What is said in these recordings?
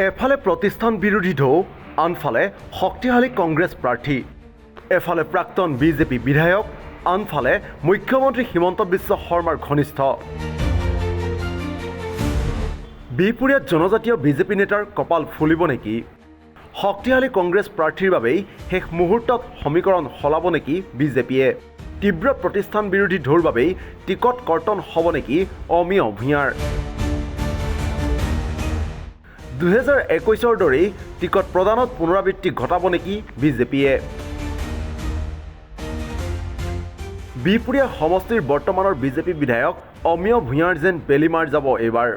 এফালে প্ৰতিষ্ঠান বিৰোধী ঢৌ, আনফালে শক্তিশালী কংগ্ৰেছ প্ৰাৰ্থী। এফালে প্ৰাক্তন বিজেপি বিধায়ক, আনফালে মুখ্যমন্ত্ৰী হিমন্ত বিশ্ব শৰ্মাৰ ঘনিষ্ঠ। বিহপুৰীয়াত জনজাতীয় বিজেপি নেতাৰ কপাল ফুলিব নেকি? শক্তিশালী কংগ্ৰেছ প্ৰাৰ্থীৰ বাবেই শেষ মুহূৰ্তত সমীকৰণ সলাব নেকি বিজেপিয়ে? তীব্ৰ প্ৰতিষ্ঠান বিৰোধী ঢৌৰ বাবেই টিকট কৰ্তন হ'ব নেকি অমিয় ভূঞাৰ? 2021ৰ দৰেই টিকট প্ৰদানত পুনৰাবৃত্তি ঘটাব নেকি বিজেপিয়ে? বিহপুৰীয়া সমষ্টিৰ বৰ্তমানৰ বিজেপি বিধায়ক অমিয় ভূঞাৰ যেন বেলিমাৰ যাব এইবাৰ।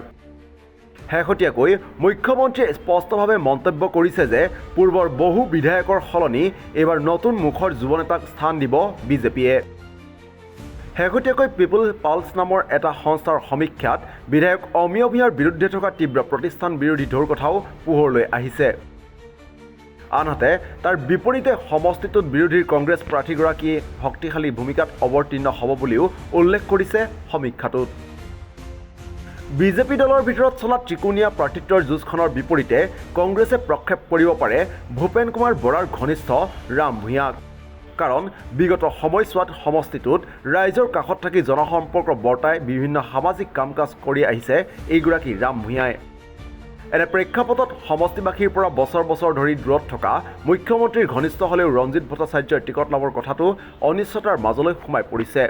শেহতীয়াকৈ মুখ্যমন্ত্ৰীয়ে স্পষ্টভাৱে মন্তব্য কৰিছে যে পূৰ্বৰ বহু বিধায়কৰ সলনি এইবাৰ নতুন মুখৰ যুৱনেতাক স্থান দিব বিজেপিয়ে। শেহতীয়াকৈ পিপল পালছ নামৰ এটা সংস্থাৰ সমীক্ষাত বিধায়ক অমিয় ভূঞাৰ বিৰুদ্ধে থকা তীব্ৰ প্ৰতিষ্ঠান বিৰোধী ঢৌৰ কথাও পোহৰলৈ আহিছে। আনহাতে তাৰ বিপৰীতে সমষ্টিটোত বিৰোধীৰ কংগ্ৰেছ প্ৰাৰ্থীগৰাকীয়ে শক্তিশালী ভূমিকাত অৱতীৰ্ণ হ'ব বুলিও উল্লেখ কৰিছে সমীক্ষাটোত। বিজেপি দলৰ ভিতৰত চলা ত্ৰিকোণীয়া প্ৰাৰ্থিত্বৰ যুঁজখনৰ বিপৰীতে কংগ্ৰেছে প্ৰক্ষেপ কৰিব পাৰে ভূপেন কুমাৰ বৰাৰ ঘনিষ্ঠ ৰাম ভূঞাক। কাৰণ বিগত সময়ছোৱাত সমষ্টিটোত ৰাইজৰ কাষত থাকি জনসম্পৰ্ক বৰ্তাই বিভিন্ন সামাজিক কাম কাজ কৰি আহিছে এইগৰাকী ৰাম ভূঞাই। এনে প্ৰেক্ষাপটত সমষ্টিবাসীৰ পৰা বছৰ বছৰ ধৰি দূৰত থকা মুখ্যমন্ত্ৰীৰ ঘনিষ্ঠ হ'লেও ৰঞ্জিত ভট্টাচাৰ্যৰ টিকট লাভৰ কথাটো অনিশ্চয়তাৰ মাজলৈ সোমাই পৰিছে।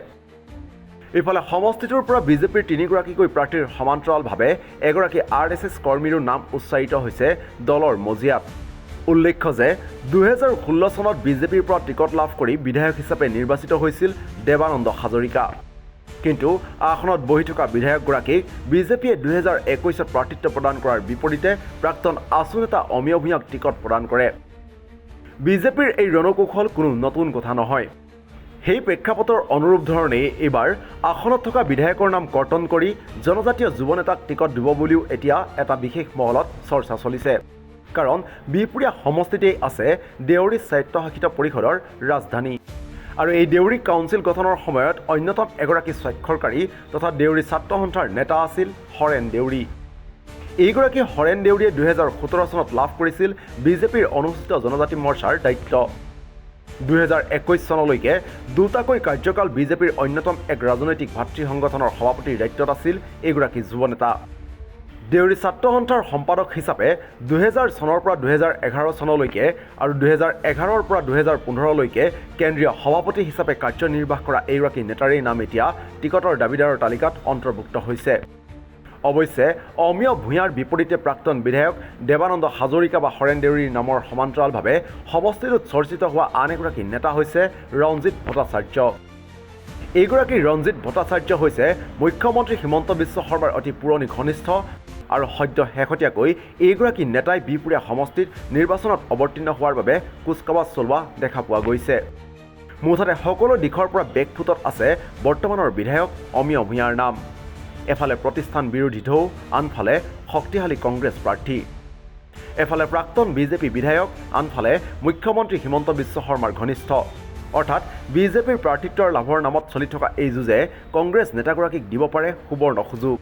ইফালে সমষ্টিটোৰ পৰা বিজেপিৰ তিনিগৰাকীকৈ প্ৰাৰ্থীৰ সমান্তৰালভাৱে এগৰাকী আৰ এছ এছ কৰ্মীৰো নাম উচ্চাৰিত হৈছে দলৰ মজিয়াত। উল্লেখ্য যে 2016 চনত বিজেপিৰ পৰা টিকট লাভ কৰি বিধায়ক হিচাপে নিৰ্বাচিত হৈছিল দেৱানন্দ হাজৰিকা। কিন্তু আসনত বহি থকা বিধায়কগৰাকীক বিজেপিয়ে 2021ত প্ৰাৰ্থিত্ব প্ৰদান কৰাৰ বিপৰীতে প্ৰাক্তন আছু নেতা অমিয় ভূঞাক টিকট প্ৰদান কৰে। বিজেপিৰ এই ৰণকৌশল কোনো নতুন কথা নহয়। সেই প্ৰেক্ষাপটৰ অনুৰূপ ধৰণেই এইবাৰ আসনত থকা বিধায়কৰ নাম কৰ্তন কৰি জনজাতীয় যুৱ নেতাক টিকট দিব বুলিও এতিয়া এটা বিশেষ মহলত চৰ্চা চলিছে। কাৰণ বিহপুৰীয়া সমষ্টিতেই আছে দেউৰী স্বায়ত্তশাসিত পৰিষদৰ ৰাজধানী আৰু এই দেউৰী কাউন্সিল গঠনৰ সময়ত অন্যতম এগৰাকী স্বাক্ষৰকাৰী তথা দেউৰী ছাত্ৰ সন্থাৰ নেতা আছিল হৰেণ দেউৰী। এইগৰাকী হৰেণ দেউৰীয়ে 2017 চনত লাভ কৰিছিল বিজেপিৰ অনুসূচিত জনজাতি মৰ্চাৰ দায়িত্ব। 2021 চনলৈকে দুটাকৈ কাৰ্যকাল বিজেপিৰ অন্যতম এক ৰাজনৈতিক ভাতৃ সংগঠনৰ সভাপতিৰ দায়িত্বত আছিল এইগৰাকী যুৱ নেতা। দেউৰী ছাত্ৰ সন্থাৰ সম্পাদক হিচাপে 2000 চনৰ পৰা 2011 চনলৈকে আৰু 2011ৰ পৰা 2015লৈকে কেন্দ্ৰীয় সভাপতি হিচাপে কাৰ্যনিৰ্বাহ কৰা এইগৰাকী নেতাৰেই নাম এতিয়া টিকটৰ দাবীদাৰৰ তালিকাত অন্তৰ্ভুক্ত হৈছে। অৱশ্যে অমিয় ভূঞাৰ বিপৰীতে প্ৰাক্তন বিধায়ক দেৱানন্দ হাজৰিকা বা হৰেণ দেউৰীৰ নামৰ সমান্তৰালভাৱে সমষ্টিটোত চৰ্চিত হোৱা আন এগৰাকী নেতা হৈছে ৰঞ্জিত ভট্টাচাৰ্য। এইগৰাকী ৰঞ্জিত ভট্টাচাৰ্য হৈছে মুখ্যমন্ত্ৰী হিমন্ত বিশ্ব শৰ্মাৰ অতি পুৰণি ঘনিষ্ঠ আৰু সদ্য শেহতীয়াকৈ এইগৰাকী নেতাই বিহপুৰীয়া সমষ্টিত নিৰ্বাচনত অৱতীৰ্ণ হোৱাৰ বাবে কুচকাৱাজ চলোৱা দেখা পোৱা গৈছে। মুঠতে সকলো দিশৰ পৰা বেকফুটত আছে বৰ্তমানৰ বিধায়ক অমিয় ভূঞাৰ নাম। এফালে প্ৰতিষ্ঠান বিৰোধী ঢৌ, আনফালে শক্তিশালী কংগ্ৰেছ প্ৰাৰ্থী। এফালে প্ৰাক্তন বিজেপি বিধায়ক, আনফালে মুখ্যমন্ত্ৰী হিমন্ত বিশ্ব শৰ্মাৰ ঘনিষ্ঠ। অৰ্থাৎ বিজেপিৰ প্ৰাৰ্থিত্বৰ লাভৰ নামত চলি থকা এই যুঁজে কংগ্ৰেছ নেতাগৰাকীক দিব পাৰে সুবৰ্ণ সুযোগ।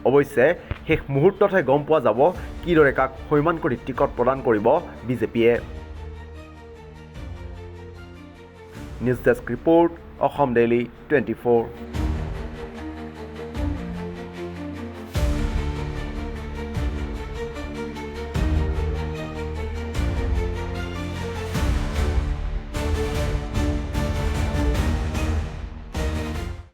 অৱশ্যে শেষ মুহূৰ্ততহে গম পোৱা যাব কিদৰে কাক সৈমান কৰি টিকট প্ৰদান কৰিব বিজেপিয়ে। News desk report, Assam daily 24।